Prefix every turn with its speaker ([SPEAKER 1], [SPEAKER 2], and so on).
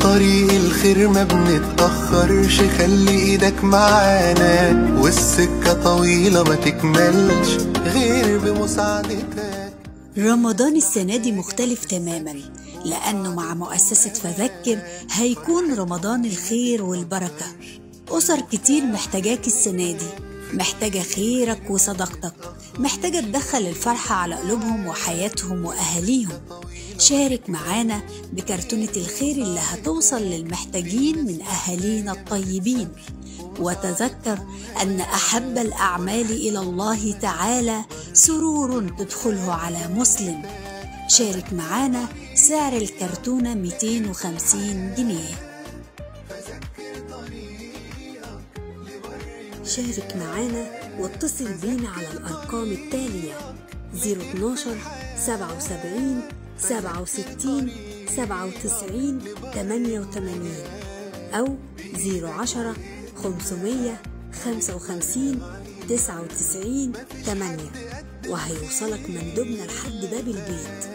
[SPEAKER 1] طريق الخير ما بنتأخرش، خلي ايدك معانا، والسكة طويلة ما تكملش غير بمساعدتك.
[SPEAKER 2] رمضان السنة دي مختلف تماما، لأنه مع مؤسسة فذكر هيكون رمضان الخير والبركة. أسر كتير محتاجاك السنة دي، محتاجة خيرك وصداقتك، محتاجة تدخل الفرحة على قلوبهم وحياتهم وأهاليهم. شارك معانا بكرتونة الخير اللي هتوصل للمحتاجين من أهالينا الطيبين. وتذكر أن أحب الأعمال إلى الله تعالى سرور تدخله على مسلم. شارك معانا، سعر الكرتونة 250 جنيه.
[SPEAKER 3] شارك معانا واتصل بينا على الأرقام التالية: 012 77 67 97 88 أو 010 500 55 99 8، وهيوصلك مندوبنا لحد باب البيت.